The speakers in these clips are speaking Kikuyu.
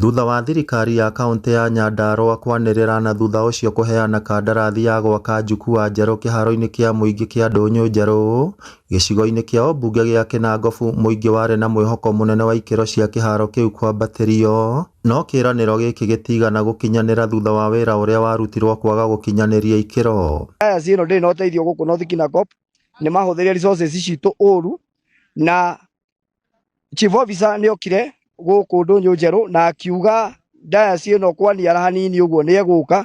Thutha wa thirikari ya kauntĩ ya Nyandarua kwanĩrĩra na thutha ũcio kũheana kandarathi ya gwaka njukua njerũ kĩharo-inĩ kĩa mũingĩ kĩa Ndũnyũ Njerũ, gĩcigo-inĩ kĩa ũmbunge gĩa Kinangofu mũingĩ warĩ na mwĩhoko mũnene wa ikĩro cia kĩharo kĩu kwambatĩrio, no kĩĩranĩro gĩkĩ gĩtigana gũkinyanĩra thutha wa wĩra ũrĩa warutirwo kwaga gũkinyanĩria ikĩro. Dayas ĩno ndĩrĩ na ũteithio gũkũ North Kinangop, nĩ mahũthĩrire resources citũ ũru na chief officer nĩ okire gũkũ Ndũnyũ Njerũ na akiuga dayas ĩno kwaniara hanini ũguo nĩ egũka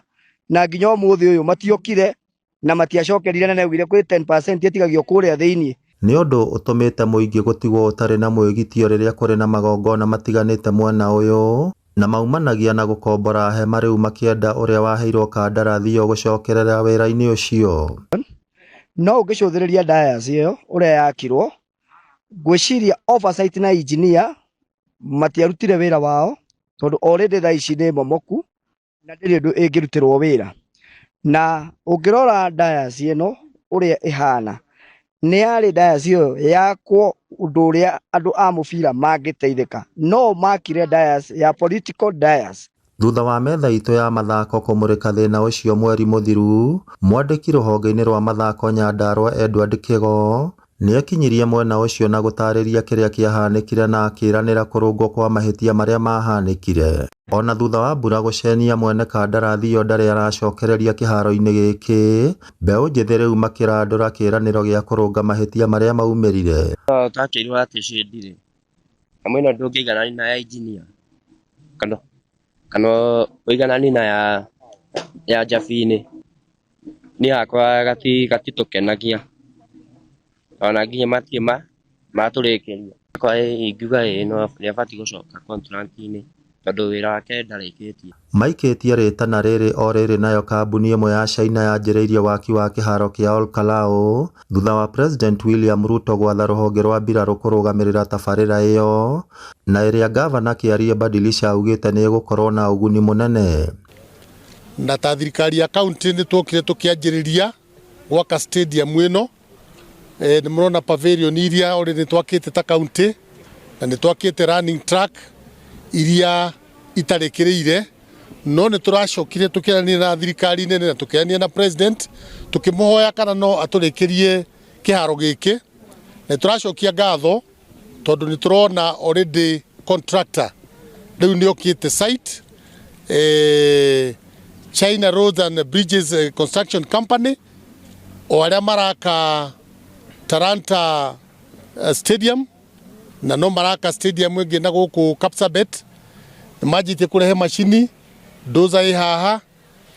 na nginya ũmũthĩ ũyũ matiokire na matiacokerire na nĩaugire kwĩ 10% ĩtigagio kũrĩa thĩinĩ. Nĩ ũndũ ũtũmĩte mũingĩ gũtigwo ũtarĩ na mwĩgitio rĩrĩa kũrĩ na magongona matiganĩte mwena ũyũ, na maumanagia na gũkombora hema rĩu makĩenda ũrĩa waheirwo kandarathi ĩyo gũcokerera wĩra-inĩ ũcio. No ũngĩcũthĩrĩria dayas ĩyo ũrĩa yakirwo, ngwĩciria oversight na engineer matiarutire wĩra wao tondũ already thaa ici nĩ momoku na ndĩrĩ ũndũ ĩngĩrutĩrwo wĩra. Na ũngĩrora dayas ĩno ũrĩa ĩhana, nĩ yarĩ dayas ĩyo yakwo ũndũ ũrĩa andũ a mũbira mangĩteithĩka, no makire dayas ya political dayas. Thutha wa metha itũ ya mathako kũmũrĩka thĩna ũcio mweri mũthiru, mwandĩki rũhonge-inĩ rwa mathako Nyandarua Edward Kĩgo nĩekinyirie mwena ũcio na gũtarĩria kĩrĩa kĩahanĩkire na akĩranĩra kũrũngwo kwa mahĩtia marĩa mahanĩkire. Ona thutha wa mbura gũcenia mwene kandarathi ĩyo ndarĩ aracokereria kĩharo-inĩ gĩkĩ, mbeũ njĩthĩ rĩu makĩrandũra kĩĩranĩro gĩa kũrũnga mahĩtia marĩa maumĩrire. Twakĩirwo atĩ shade rĩ, nyamũ ĩno ndũngĩiganania na ya engineer kana ũigananie na ya Njabini. Niĩ hakwa gatitũkenagia ona nginya matirĩ matũrĩkĩria. Hakwa ingiuga ĩĩ no nĩ abatiĩ gũcoka contract-inĩ tondũ wĩra wake ndarĩkĩtie. Maikĩtie rĩtana rĩrĩ o rĩrĩ nayo kambuni ĩmwe ya China yanjĩrĩirie waki wa kĩharo kĩa Olkalau thutha wa President William Ruto gwatha rũhonge rwa mbirarũ kũrũgamĩrĩra tabarĩra ĩyo na ĩrĩa ngavana Kĩarie Badilisha augĩte nĩ ĩgũkorwo na ũguni mũnene. Na ta thirikari ya kaunti nĩ twokire tũkĩanjĩrĩria gwaka stadium ĩno. Nĩ mũrona pavilion iria already twakĩte ta kaunti na nĩ twakĩte running track iria itarĩkĩrĩire, no nĩ tũracokire tũkĩaranĩria na thirikari nene na tũkĩaranĩria na president tũkĩmũhoya kana no atũrĩkĩrie kĩharo gĩkĩ, na tũracokia ngatho tondũ nĩ tũrona already contractor rĩu nĩ okĩte site, China Roads and Bridges Construction Company, o arĩa maraka Talanta Stadium na no maraka stadium ĩngĩ na gũkũ Kapsabet. Nĩ manjĩtie kũrehe macini dozer ĩ haha,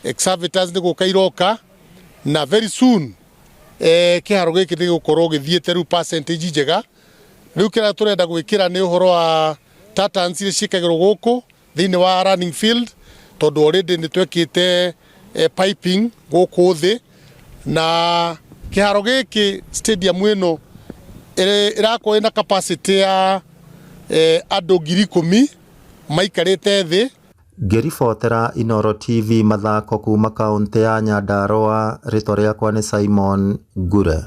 excavators nĩ gũka iroka, na very soon kĩharo gĩkĩ nĩ gĩgũkorwo gĩthiĩte rĩu percentage njega. Rĩu kĩrĩa tũrenda gwĩkĩra nĩ ũhoro wa tartans iria ciĩkagĩrwo gũkũ thĩinĩ wa running field, tondũ already nĩ twekĩte piping gũkũ thĩ, na kĩharo gĩkĩ, stadium ĩno ĩrakorwo ĩna capacity ya andũ 10,000 maikarĩte thĩ. Ngĩribotera Inooro TV mathako kuma kaũntĩ ya Nyandarua, rĩtwa rĩakwa nĩ Simon Ngure.